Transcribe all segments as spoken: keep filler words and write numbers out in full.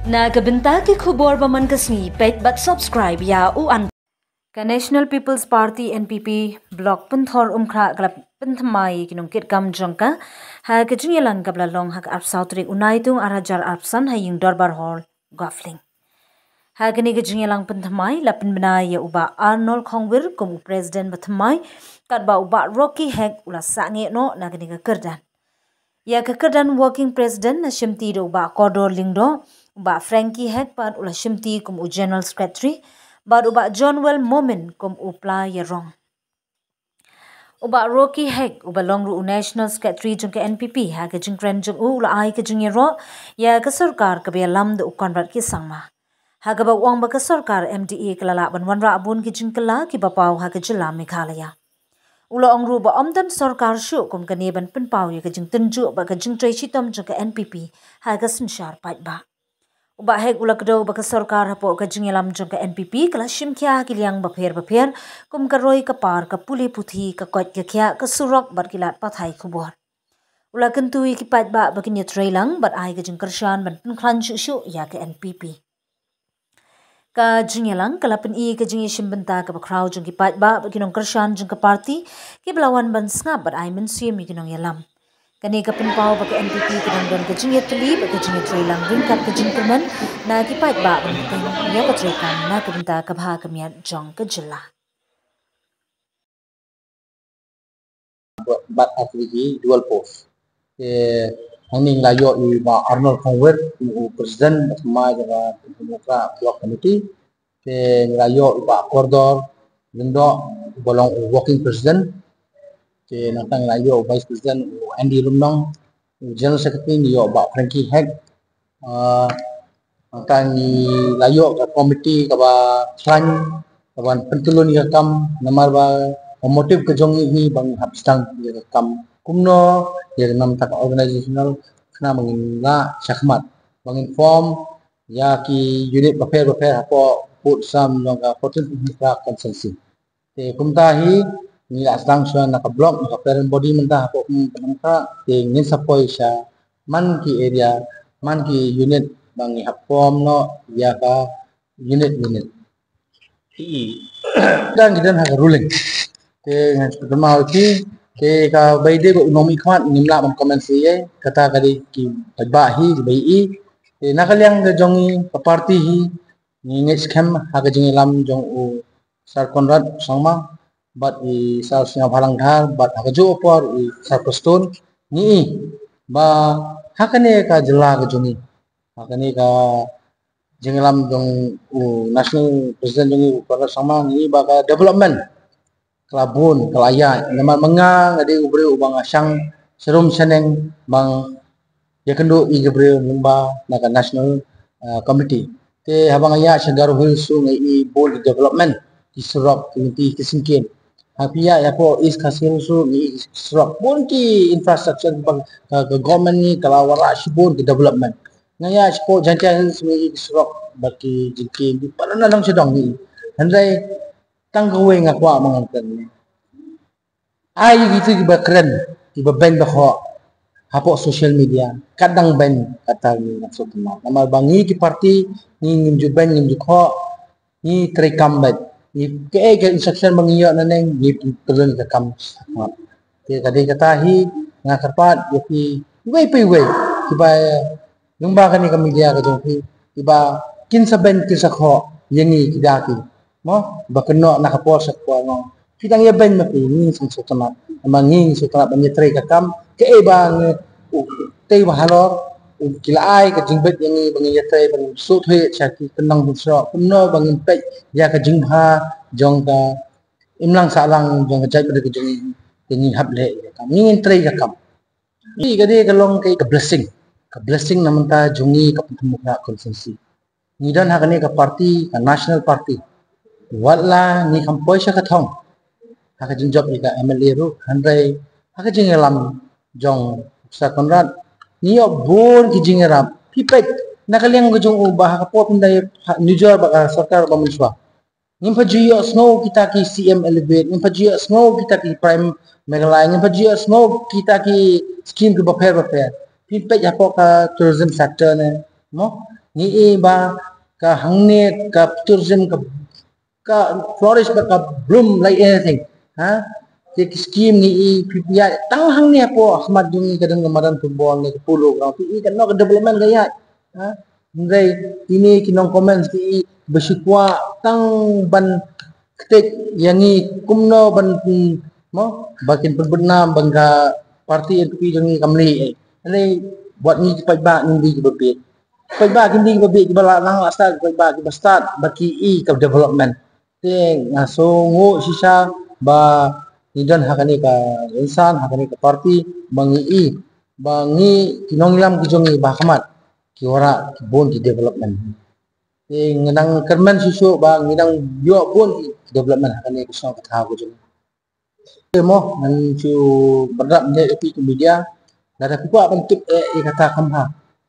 Na ka bynta ki khubor ba man ka sngi, peit bad subscribe ïa u an. Ka National People's Party, N P P, Block Pynthor Umkhrah ka la pynthymmai ïa ki nongkitkam jong ka ha ka jingïalang kaba la long ha ka arphew saw tarik u Naitung ar hajar arphew san ha ïing Dorbar Hall, Guffling. Ha kane ka jingïalang pynthymmai la pynbna ïa u Bah Arnold Khongwir kum u President ba thymmai, katba u Bah Rocky Hek u la sangeh noh na kane ka kyrdan. Ïa ka kyrdan Working President la shimti da u Bah Kordor Lyngdoh, u Bah Frankie Hek pat u la shimti kum u General Secretary, bad u Bah Johnwell Momin kum u pla ïarong. U Bah Rocky Hek, uba long ruh u National Secretary jong ka N P P, ha ka jingkren jong u u la ai ka jingïaroh ïa ka sorkar kaba ïalam da u Conrad K Sangma, ha kaba u ong ba ka sorkar M D A ka la lah ban wanrah bun ki jingkylla kiba paw ha ka jylla Meghalaya. U la ong ruh ba ym don sorkar shuh kum kane ban pynpaw ïa ka jingtynjuh bad ka jingtrei shitom jong ka N P P ha ka synshar paidbah. U Bah Hek u la kdew ba ka sorkar hapoh ka jingïalam jong ka N P P ka la shim khia ha ki liang bapher bapher, kum ka roi ka par, ka pule puthi, ka koit ka khiah, ka surok bad ki lad pathai khubor. U la kyntu ïa ki paidbah ba kin ïatreilang bad ai ka jingkyrshan ban pynkhlaiñ shuh shuh ïa ka N P P. Ka jingïalang ka la pyni ka jingïashim bynta kaba khraw jong ki paidbah bad ki nongkyrshan jong ka party, kiba la wan ban sngap bad ai mynsiem ïa ki nongïalam. Kane ka pynpaw ba ka N P P ka dang don ka jingïatylli bad ka jingïatreilang ryngkat ka jingkyrmen na ki paidbah ba bteng ïa ka treikam na ka bynta ka bha ka miat jong ka jylla. Bad ha ki dual post. Te hangne ngi la ïoh ïa u Bah Arnold Khongwir kum u President ba thymmai jong ka Block Committee. Te ngi la ïoh ïa u Bah Kordor Lyngdoh uba long u Working President. Te nangta ngi la ïoh u Vice President u Andy Lumnong, u General Secretary ngi ïoh u Bah Frankie Hek. Ah, nangta ngi la ïoh ka committee kaba khlaiñ, kaba pyntyllun ïa ka kam, namar ba ka motive ka jong ngi hi ba ngi hap sdang ïa ka kam kumno, ïa ka namar ka organizational, khnang ba ngin lah shakhmat ba ngin form ïa ki unit bapher bapher hapoh pud sam jong ka fourteen Umkhrah constituency. Te kumta hi ngi la sdang shuwa na ka block, na ka parent body mynta hapoh Umkhrah, te ngin sa poi sha man ki area, man ki unit ba ngi hap form noh ïa ka unit unit. Te i dang ki don ha ka ruling. Te ngan shu kynmaw ïa ki, te kaba ïadei bad u nongmihkhmat ngim lah ban comment shuh ïa, kata ka dei ki paidbah hi kiba ïohi. Te na ka liang ka jong ngi ka party hi, ngi ngeit skhem ha ka jingïalam jong u Sir Conrad Sangma bad i Sir Sniawbhalang Dhar bad ha kajuh ka por i Sir Prestone, ngi i ba ha kane ka jylla ka jong ngi, ha kane ka jingïalam jong u National President jong ngi u Conrad Sangma, ngi i ba ka development ka la bun, ka la ïaid. Namar ma nga, nga dei u briew uba nga shang sharum shaneng ba nga ïakynduh ïa ki briew lyngba na ka National, ah, Committee. Te haba nga ïaid sha Garo Hills ruh nga i bun ki development, ki surok, ki lynti, ki syngkien. Haba ïaid hapoh East Khasi Hills ruh nga i surok, bun ki infrastructure ba ka, ka government ngi ka la wanrah shibun ki development. Nga ïaid shapoh Jaintia Hills nga i surok bad ki jingkieng, ki palat na dong sha dong ngi. Hynrei tang kawei nga kwah ba ngan kren. Ai ïa kito kiba kren, kiba beiñ ba khoh hapoh social media, kat dang beiñ, kat dang ngi nang sngewtynnat. Namar ba ngi ki party, ngi ngim ju beiñ, ngim ju khoh, ngi trei kam beit. Ngi kaei ka instruction ba ngi ïoh nangne, ngi pynlong ka kam. Te ka dei kata hi, nga kyrpad ïa phi iwei pa iwei kiba lyngba kane ka media ka jong phi, kiba kin sa beiñ kin sa khoh ïa ngi ki da ki. Mo, ba kynnoh na ka por sha ka por, mo. Phi dang ïa beiñ ma phi, ngi sngewtynnat. Namar ngi sngewtynnat ban ïatrei ka kam, kaei ba ngi, u, tei ba halor, u, ki la ai ka jingbit ïa ngi ba ngi ïatrei, ba ngi shu thoi sha ki kyndong bun shnong, kumno ba ngin peit ïa ka jingbha jong ka imlang sahlang jong ka jaitbynriew ka jong ngi, te ngi hap leh ïa ka kam. Ngi ngin trei ka kam. Ïa ka dei ka long ka, ka blessing. Ka blessing na bynta jong ngi ka Pathum Umkhrah constituency. Ngi don ha kane ka party, ka National Party. Wat la ngi kham poi sha ka thong ha ka jingjop ïa ka M L A ruh, hynrei ha ka jingïalam jong Sir Conrad, ngi ïoh bun ki jingïarap. Phi peit na ka liang ka jong u ba ha ka por phin da ïa nujor bad ka sorkar ba mynshuwa. Ngim pat ju ïohsngew kita ki C M Elevate, ngim pat ju ïohsngew kita ki Prime Meghalaya, ngim pat ju ïohsngew kita ki scheme kiba pher bapher. Phin peit hapoh ka tourism sector ne, Mo, ngi i ba ka hangne ka tourism ka, ka flourish ba ka bloom like anything. Ha? Te ki scheme ngi i phi ïa tang hangne hapoh khmat jong ngi ka dang ka madan football ne ka polo ground, phi i kano ka development ka ïa. Ha? Hynrei kine ki nong comments ki i ba shu kwah tang ban ktik ïa ngi kumno ban, hmm, mo, ba kin pynbna ba ka party N P P jong ngi kam leh. Hynrei wat ngi ki paidbah ngim dei kiba bieit. Paidbah kim dei kiba bieit, kiba la nang la stad, paidbah kiba stad ba ki i ka development. Te nga sngewnguh shisha ba ngi don ha kane ka rynsan, ha kane ka party, ba ngi i ba ngi ki nongïalam ki jong ngi ba khmat ki wanrah ki bun ki development. Te ngi dang kyrmen shisha ba ngi dang ïoh bun ki development ha kane ka shnong ka thaw ka jong ngi. Te mo, ngan shu bynrap ne ïa phi ki media, lada phi kwah ban tip eh ïa kata kham ha,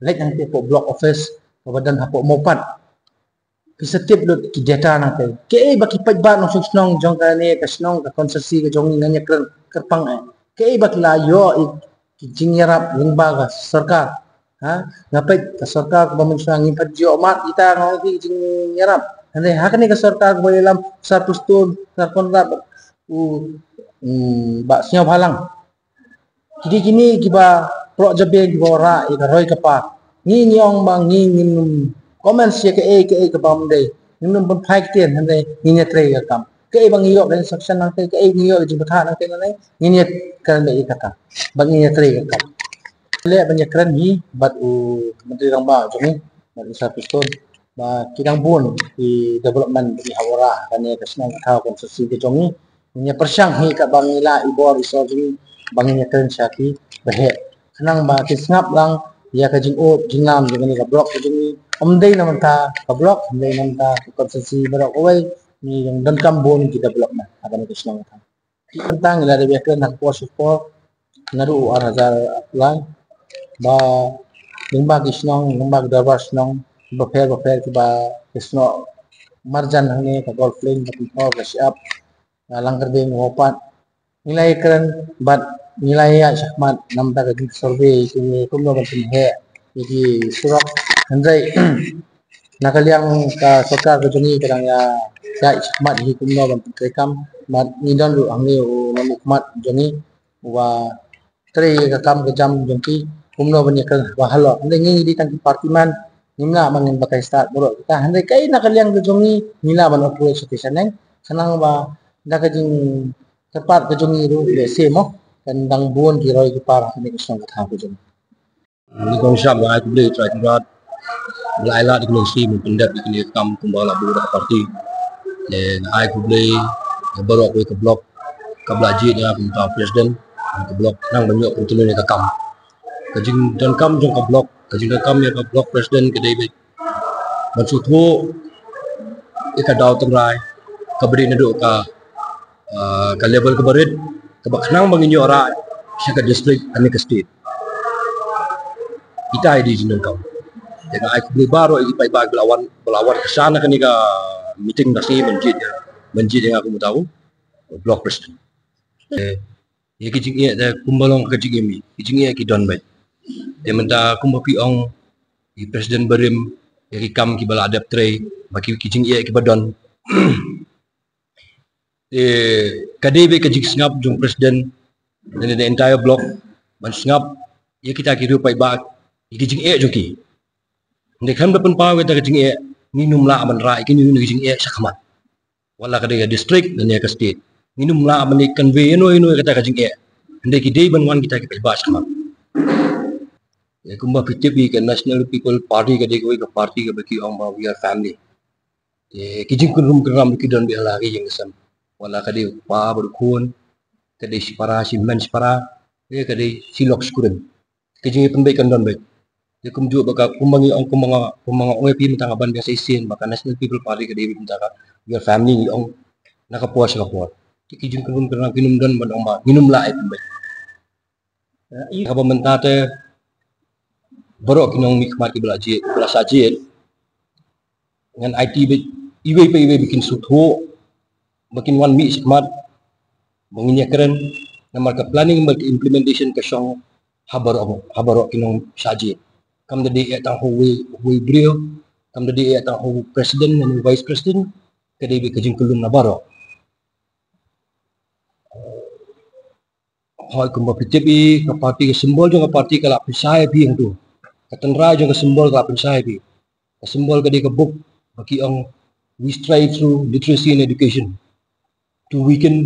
leit hangtei hapoh block office kaba don hapoh Mawpat. Phi sa tip lut ki data nangtei. Kaei ba ki paidbah nongshong shnong jong kane ka shnong ka constituency ka jong ngi ngan ïakren kyrpang eh. Kaei ba ki la ïoh ïa ki jingïarap lyngba ka sorkar. Ha, nga peit ka sorkar kaba mynshuwa ngim pat ju ïoh mad ita nga ong ki jingïarap. Hynrei ha kane ka sorkar kaba ïalam Sir Prestone, Sir Conrad, u, mm, Bah Sniawbhalang. Ki dei kine kiba proh jabieng kiba wanrah ïa ka roi ka par. Ngi ngi ong ba ngi ngim comment ïa kaei kaei kaba ym dei. Ngim pynphai ktien, hynrei ngin ïatrei ïa ka kam. Kaei ba ngi ïoh ka instruction nangtei, kaei ngi ïoh ka jingbatai nangtei nangtei, ngin ïakren ïa kata. Bad ngin ïatrei ïa ka kam. Leh ban ïakren hi bad u Myntri Rangbah jong ngi, bad u Sir Prestone, ba ki dang bun ki development ba ngi hap wanrah ha kane ka shnong ka thaw constituency ka jong ngi. Ngin ïa pyrshang hi katba ngi lah i bor i sor jong ngi ba ngin ïakren sha ki baheh. Khnang ba kin sngap lang ïa ka jingud jinglam jong kane ka block ka jong ngi. Ym dei na bynta ka block, ym dei na bynta ka constituency baroh kawei, ngi dang donkam bun ki development ha kane ka shnong ka thaw. Ki bynta ngi la dep ïakren ha ka por sha ka por, naduh u ar hajar arphew lai, ba lyngba ki shnong, lyngba ki dorbar shnong bapher bapher kiba ïasnoh marjan hangne, ka Golf Link, ka Pynthor, ka Shyiap, ka Langkyrding, Mawpat, ngi la ïakren bad ngi la ïaid shakhmat namar ka jingsurvey kine kumno ban pynheh ïa ki surok. Hynrei na ka liang ka sorkar ka jong ngi ka dang ïa ïaid shakhmat hi kumno ban pyntreikam. Bad ngi don ruh hangne u nongmihkhmat jong ngi uba trei ka kam ka jam jong ki kumno ban ïakren ba halor. Hynrei ngi ngi dei tang ki party man, ngim lah ban ngin batai stad baroh kita. Hynrei kaei na ka liang ka jong ngi ngi lah ban approach sha ki shaneng. Khnang ba da ka jingkyrpad ka jong ngi ruh lehse mo kan dang bun ki roi ki par ha kane ka shnong ka thaw ka jong ngi. Nyngkong shuwa nga ai khublei u Trai Kynrad ba la ai lad ïa ka longshlim ban pyndep ïa kane ka kam kumba la buh da ka party. Te nga ai khublei ïa baroh kawei ka block kaba la jied ïa nga kum u president ka block khnang ban ïoh pyntlun ïa ka kam. Ka jingdonkam jong ka block, ka jingdonkam ïa ka block president ka dei beit ban sngewthuh ïa ka daw tynrai kaba dei naduh ka, ah, ka level kaba rit kaba khnang ba ngin ïoh rah sha ka district lane ka state. Ita i dei jingdonkam. Te nga ai khublei baroh ïa ki paidbah ba la wan, ba la wan kyrshan ha kane ka meeting da shi ban jied ïa, ban jied ïa nga kum uta u block president. Eh, ïa ki jingeh te kumba long ka jingeh mi, ki jingeh ki don beit. Te mynta kumba phi ong i president barim ïa ki kam kiba la dep trei, ba ki, ki jingeh kiba don. Te ka dei beit ka jingsngap jong president lane the entire block ban sngap ïa kita ki riew paidbah ïa ki jingeh jong ki. Hynrei khlem da pynpaw ïa kata ka jingeh ngin ym lah ban rah ïa kine ki jingeh shakhmat. Wat la ka dei ka district lane ka state, ngin ym lah ban convey ïano ïano ïa kata ka jingeh. Hynrei ki dei ban wan kita ki paidbah shakhmat. Ïa kumba phi tip hi ka National People Party ka dei kawei ka party kaba ki ong ba we are family. Te ki jingkynrum kynram ki don beit ha la ki ïing ki sem. Wat la ka dei u kpa bad u khun, ka dei shipara shi hynmen shipara, ka dei shi lok shi kurim. Ka jingïapynbeit kan don beit. Te kumjuh ba ka kumba ngi ong, kumba nga, kumba nga ong ïa phi mynta nga ban biang sa shisien ba ka National People Party ka dei beit mynta ka we are family ngi ong na ka por sha ka por. Te ki jingkynrum kynram kin ym don ban ong ba ngin ym lah ïapynbeit. Ïa kaba mynta te baroh ki nongmihkhmat kiba la jied, kiba la shah jied, ngan aiti beit iwei pa iwei ba kin sngewthuh ba kin wan mih shakhmat ba ngin ïakren, namar ka planning bad ka implementation ka shong ha baroh, ha baroh ki nongshah jied. Kam da dei ïa tang ha uwei, uwei briew, kam da dei ïa tang ha u president ne u vice president, ka dei beit ka jingkyllon na baroh. Hooid, kumba phi tip hi, ka party, ka symbol jong ka party ka la pynshai ïa phi hangto. Ka tynrai jong ka symbol ka la pynshai ïa phi. Ka symbol ka dei ka buk, ba ki ong, "We strive through literacy and education to weaken